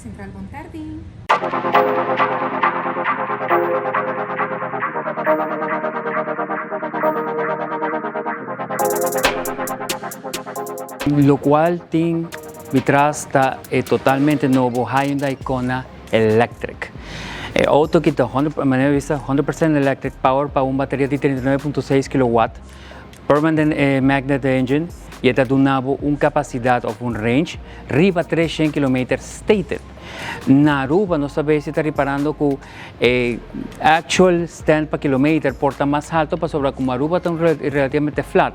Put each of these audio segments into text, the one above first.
Central bon tardi. Locual tin mi tras ta e totalmente nobo Hyundai Kona Electric. E auto aki ta manera mi bisa 100% electric power pa un bateria di 39.6 kilowatt permanent magnet engine y e ta duna bo un capacidad of un range riba 300 kilometer stated. Na Aruba nos ta besi ta riparando cu e actual stand pa kilometer por ta mas halto pasobra como Aruba ta relativamente flat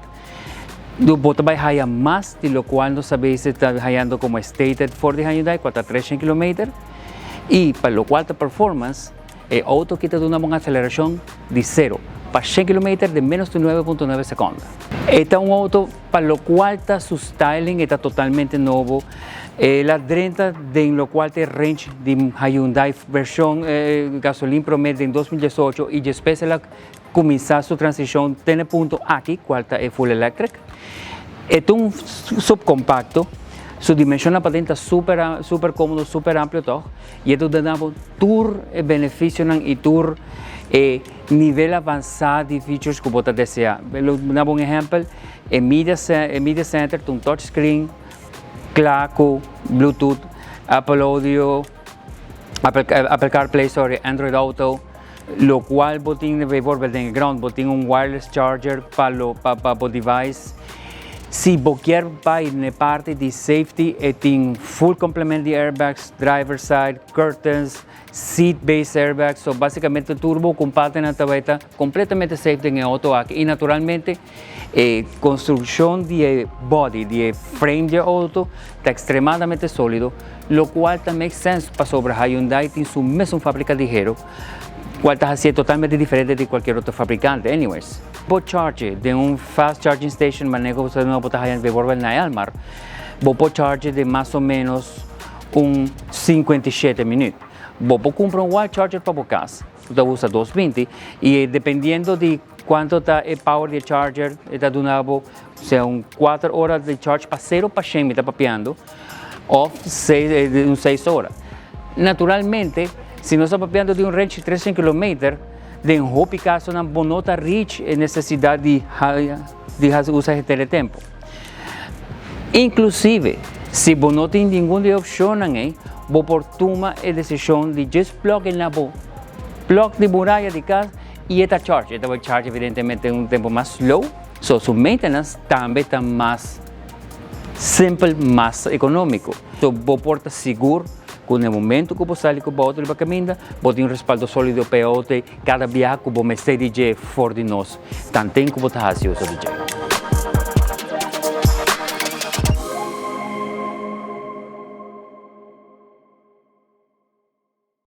bo ta bay haya mas di locual nos ta besi ta hayando como stated for di Hyundai cual ta 300 kilometer y pa locual ta performance E auto aki ta duna bo un aceleracion di cero pa shen kilometer den menos di 9.9 seconda. E ta un auto pa locual ta su styling e ta totalmente nobo. El a drenta den locual ta e range di Hyundai version gasolin prome den 2018 y despues el a cuminsa su transicion te na e punto aki cual ta e full electric. E ta un subcompacto, su dimensionnan paden ta super super comodo, super amplio toch y e ta duna bo tur e beneficionan y tur e nivel avansa di features cu bo ta desea. Lo duna bo un ehempel, e media e media center ta un touch screen cla cu bluetooth, Apple audio, Apple Apple CarPlay sorry, Android Auto, Locual bo tin bijvoorbeeld den e ground bo tin un wireless charger pa lo pa pa bo device. Si bo kier bay na e parti di safety e tin full complement di airbags, driver side, curtains, seat base airbags, so basicamente tur bo compartenan ta bay ta completamente safe den e auto aki y naturalmente e construccion di e body di e frame di e auto ta extremadamente solido locual ta make sense pasobra Hyundai tin su mesun fabrica di hero cual ta hacié totalmente diferente di cualkier otro fabricante. Anyways, bo charge den un fast charging station manera cu bo ta haya bijvoorbeeld na Elmar, bo por charge den mas o menos un 57 minuut. Bo por cumpra un wall charger pa bo cas, bo ta usa 220 y dependiendo di cuanto ta e power di e charger e ta duna bo sea un 4 ora di charge pa cero pa shen mi ta papiando of seis un 6 ora. Naturalmente si nos ta papiando di un range di 300 kilometer den hopi casonan bo no ta reach e necesidad di di haci usa henter e tempo. Inclusive si bo no tin ningun di e opcionnan ey bo por tuma e decision di just plug e na bo plug di muraya di cas y e ta charge. E ta bay charge evidentemente un tempo mas slow so su maintenance tambe ta mas simpel, mas economico. So bo por ta sigur cu na e momento cu bo sali cu bo auto riba caminda bo tin un respaldo solido pa e auto ey cada biaha cu bo mester di dje for di nos tanten cu bo ta haci uso di dje.